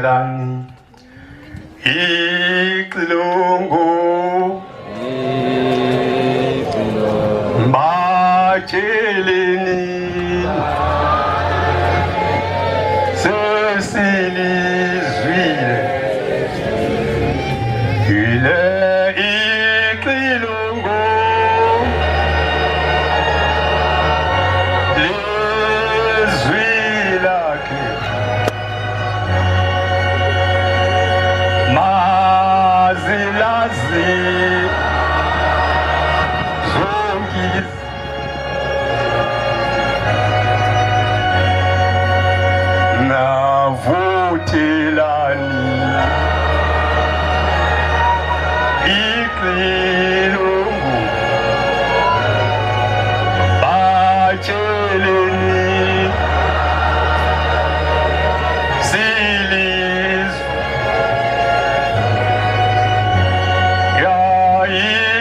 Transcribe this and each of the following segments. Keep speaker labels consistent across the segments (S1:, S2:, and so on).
S1: Vuthelani icilongo, batsheleni sesilizwile ile icilongo lezwi lakhe mazilazi zonke navuthelani icilongo batsheleni silizwe yayicilongo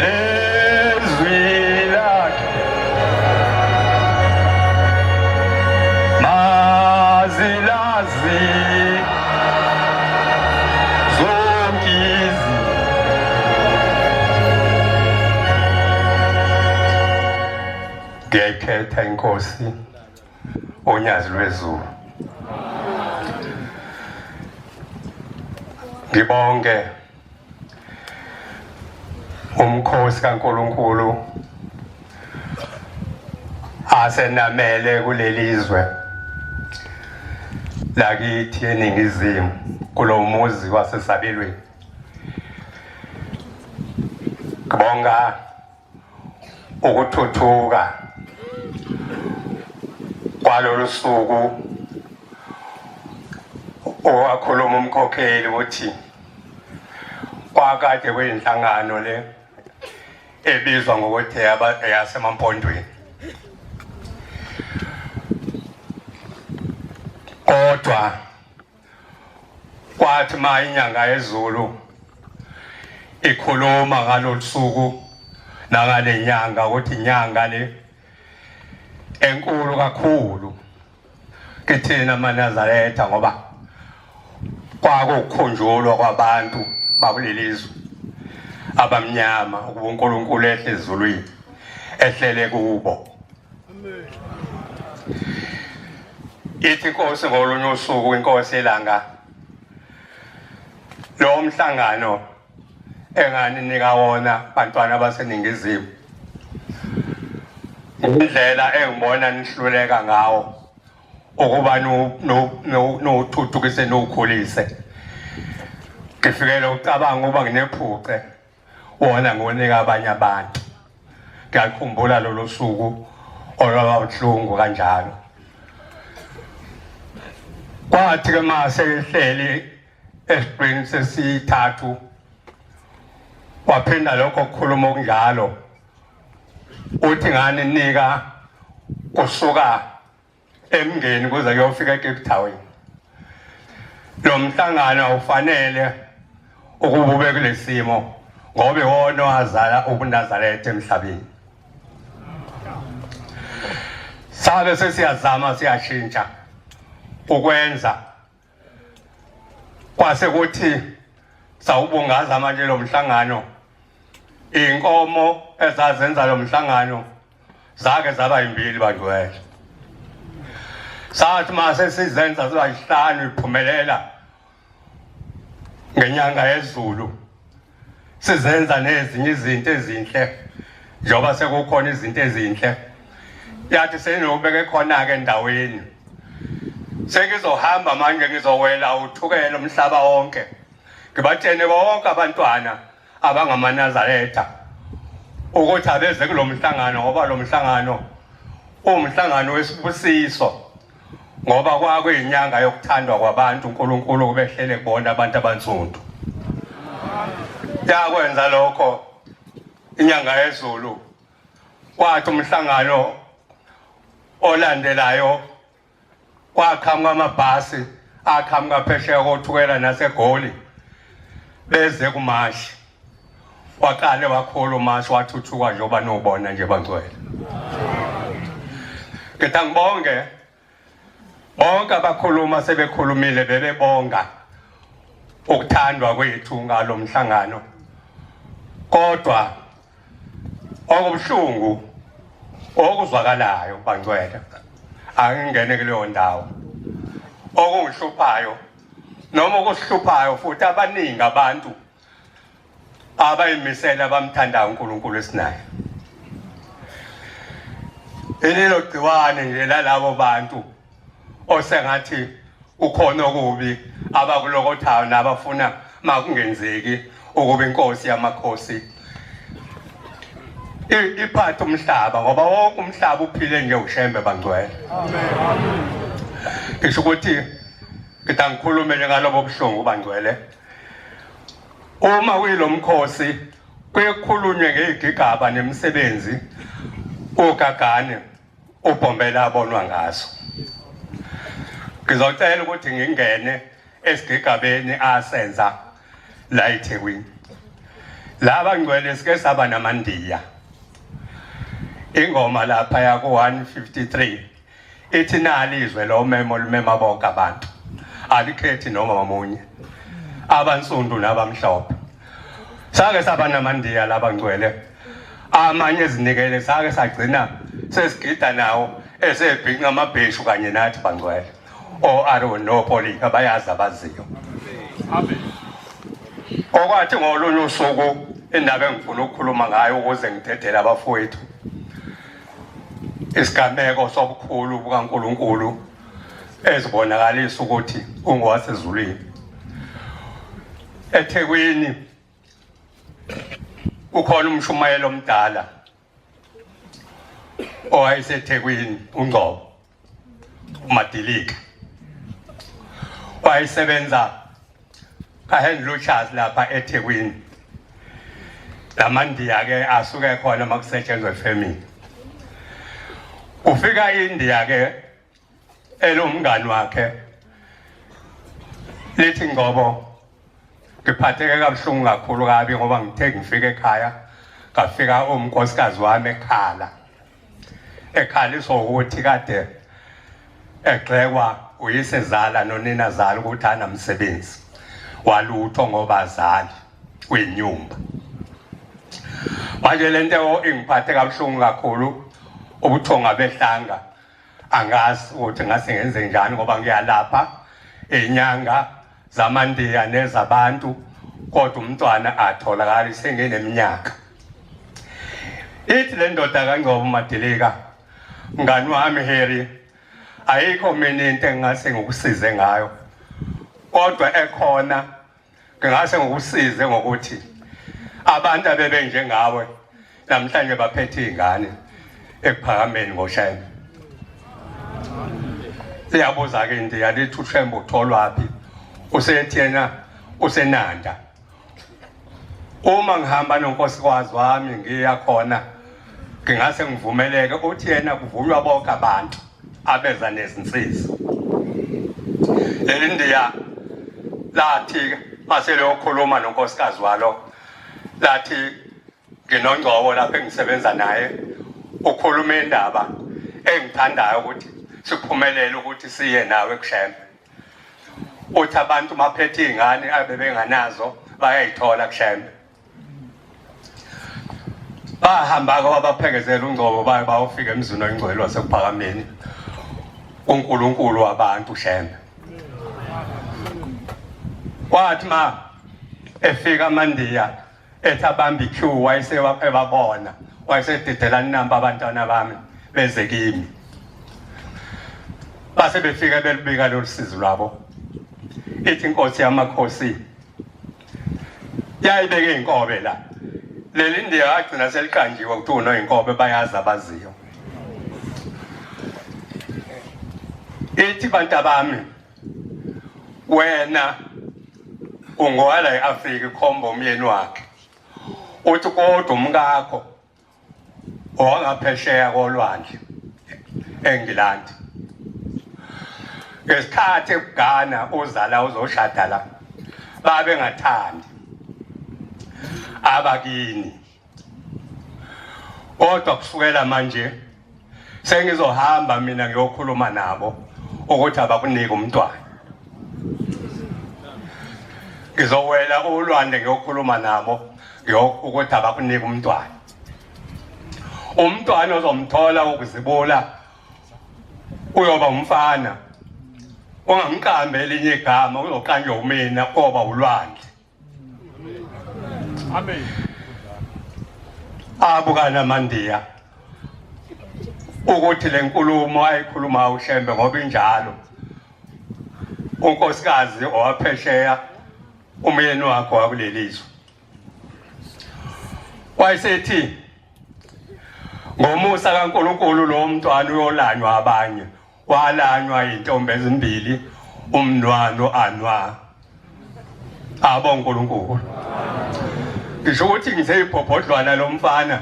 S1: lezwi lakhe mazilazi zonke Ngiyayikhetha inkosi oNyazi lwezulu. Ngibonge umkhosi kaNkulunkulu asenamele kulelizwe lakithi eningizimu kulomuzi wasesabelweni. Ngibonga ukuthuthuka kwalolu suku owakhuluma umkhokheli ukuthi kwakade kuyinhlangano le ebizwa ngokuthi eyasemampondweni, kodwa Kwathi ma inyanga yezulu ikhuluma ngalolu suku nangale nyanga ukuthi inyanga le enkulu kakhulu kithina amaNazaretha, ngoba kwakukhunjulwa kwabantu bakulelizwe abamnyama ukuba uNkulunkulu ehle ezulwini ehlele kubo. Ithi inkosi ngolunye usuku, inkosi ilanga, lo mhlangano enganinika wona bantwana baseningizimu, indlela engibona nihluleka ngawo ukuba niwuthuthukise niwukhulise, ngifikele ucabanga ukuba nginephuce wona ngiwunika abanye abantu. Ngiyakhumbula lolu suku olwaba buhlungu kanjalo. Kwathi ke mase ehleli esiqwini sesithathu waphinda lokho kukhuluma okunjalo, uthi ngani nika kusuka emngeni kuze kuyofika eCape Town. Lo mhlangano awufanele ukuba ube kulesimo ngoba iwona owazala ubuNazaretha emhlabeni. Sabe sesiyazama siyashintsha ukwenza, kwase kuthi sawubungaza manje lo mhlangano. Inkomo ezazenza lo mhlangano zake zaba yimbili bangcwele, sathi mase sizenza ziba yihlanu iphumelela ngenyanga yezulu, sizenza nezinye izinto ezinhle njengoba sekukhona izinto ezinhle. Yathi senobeke khona-ke endaweni, sengizohamba manje ngizowela uthukela umhlaba wonke, ngibatshene bonke abantwana abangamaNazaretha ukuthi abeze kulo mhlangano, ngoba lo mhlangano uwumhlangano wesibusiso, ngoba kwakuyinyanga yokuthandwa kwabantu, uNkulunkulu kubehlele kubona abantu abansundu. Yakwenza lokho inyanga yezulu, kwathi umhlangano olandelayo kwaqhamuka amabhasi aqhamuka phesheya koThukela naseGoli beze kumashi. Waqale wakhula umashi, wathuthuka njengoba nobona nje bangcwele. Ngithi angibonge bonke abakhuluma sebekhulumile bebebonga ukuthandwa kwethu ngalo mhlangano, kodwa okubuhlungu okuzwakalayo bangcwele, angingene kuleyo ndawo. Okungihluphayo noma okusihluphayo futhi abaningi abantu abayimisela abamthandayo uNkulunkulu esinaye, ilelo gciwane nje lalabo bantu osengathi ukhona okubi abakulokothayo nabafuna makungenzeki ukuba inkosi yamakhosi iphathe umhlaba, ngoba wonke umhlaba uphile nje uShembe bangcwele. Amen. Ngisho ukuthi ngithi angikhulume nje ngalobo buhlungu bangcwele. Uma kuyilomkhosi kuyekhulunywe ngeyigigaba nemisebenzi ugagane ubhombela abonwa ngaso. Ngizocela ukuthi ngingene esigigabeni asenza la eThekwini. Laba ngcwele sike saba namandiya. Ingoma lapha yaku 153 ithi nali izwe lo memo limema bonke abantu, alikhethi noma omunye, abansundu nabamhlophe. Sake saba namandiya laba ngcwele, amanye ezinikele, sake sagcina sesigida nawo esebhinqa amabheshu kanye nathi bangcwele. O-Aaron noPolika bayazi abaziyo. Amen. Okwathi ngolunye usuku, indaba engifuna ukukhuluma ngayo ukuze ngidedele abafowethu, isigameko sobukhulu bukaNkulunkulu ezibonakalisa ukuthi ungowasezulwini. EThekwini ukhona umshumayelo omdala owayeseThekwini, uNgcobo uMadilika, wayesebenza kaHenry lapha eThekwini. Lamandiya ke asuke khona makusetshenzwa efemini. Ufika iNdiya ke elomngani wakhe lithi, "Ngcobo, ngiphatheke kabuhlungu kakhulu kabi ngoba ngithe ngifika ekhaya ngafika umnkosikazi wami ekhala, ekhaliswa ukuthi kade egxekwa uyisezala nonina zala ukuthi anamsebenzi walutho ngoba azali uyinyumba. Manje lento ingiphathe kabuhlungu kakhulu, ubuthonga behlanga, angazi ukuthi ngase ngenze njani ngoba ngiyalapha inyanga zamandiya nezabantu kodwa umntwana atholakala sengineminyaka." Ithi le ndoda kaNgcobo uMadilika, "Mngani wami Harry, ayikho mina into engingase ngikusize ngayo, kodwa ekhona ngingase ngikusize ngokuthi abantu abebenjengawe namhlanje baphethe izingane ekuphakameni ngoShembe." Liyabuza ke indiya lithi, "UShembe utholwaphi?" Usethi yena usenanda, "Uma ngihamba nonkosikazi wami ngiya khona ngingase ngivumeleke?" Uthi yena kuvunywa bonke abantu abeza nezinsizi. Leli ndiya lathi mase liyokhuluma nonkosikazi walo, lathi, "NginoNgcobo lapha engisebenza naye, ukhuluma indaba engithandayo ukuthi siphumelele ukuthi siye nawe kuShembe. Uthi abantu maphethe izingane abebenganazo bayayithola kuShembe." Bahamba-ke wabaphekezela uNgcobo, baye bawufika emzini oyingcwele wasekuphakameni, uNkulunkulu wabantu uShembe. Kwathi ma efika amandiya ethi abamba iq, wayesebabona, wayesededelani, "Nampa abantwana bami, beze kimi." Base befika belubika lolu sizi lwabo. Ithi inkosi yamakhosi yayibeke inkobe la, leli ndiya yagcina seliqanjiwe kuthiwa unoyinkobe, bayazi abaziyo. Ithi, "Bantu bami, wena ungowala eAfrika," ikhomba umyeni wakhe, uthi, "kodwa umkakho owangaphesheya kolwandle eNgilandi. Ngesikhathi ekugana uzala uzoshada la, babengathandi abakini, kodwa kusukela manje Sengizohamba mina ngiyokhuluma nabo ukuthi abakunike umntwana. Ngizowela ulwandle ngiyokhuluma nabo ukuthi abakunike umntwana. Umntwana ozomthola ukuzibula uyoba umfana. Ungamqambi elinye igama uzoqanjwa umina koba ulwandle.
S2: Amen.
S1: Abukana amandiya ukuthi lenkulumo ayikhuluma uShembe ngoba injalo. Unkosikazi owaphesheya umyeni wakhe wakulelizwe. Wayesethi ngomusa kaNkuluNkulu lo mntwana uyolanywa abanye walanywa intombi ezimbili umnwano anwa abo uNkulunkulu ngisho ukuthi ngiseyibhobhodlwana lomfana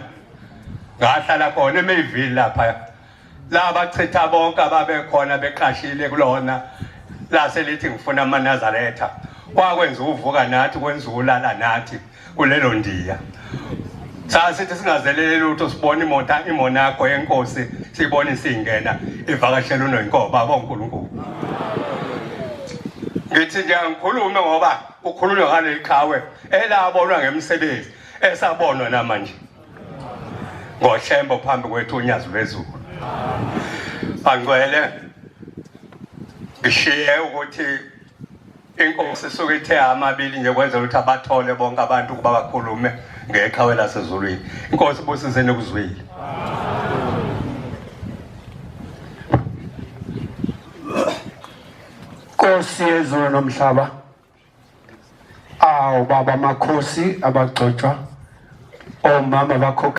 S1: ngahlala khona eMayville lapha laba chitha bonke ababekhona beqashile kulona lase lithi ngifuna amaNazaretha kwakwenza uvuka nathi kwenza ulala nathi kulelo ndiya sasithi singazelele lutho sibona imoto imonakho yenkosi sibona isingena ivakashela uNonkoba boNkulunkulu ngithi nje angikhulume ngoba kukhulunywa ngaleli qhawe elabonwa ngemsebenzi esabonwa namanje ngoShembo phambi kwethu unyazi lwezulu angcwele ngishiye ukuthi inkosi isuke ithe amabili nje kwenzela ukuthi abathole bonke abantu ukuba bakhulume ngeqhawe lasezulwini. Inkosi ibusise nokuzwile.
S3: Nkosi yezulu nomhlaba. Awu baba makhosi abagcotshwa omama bakho.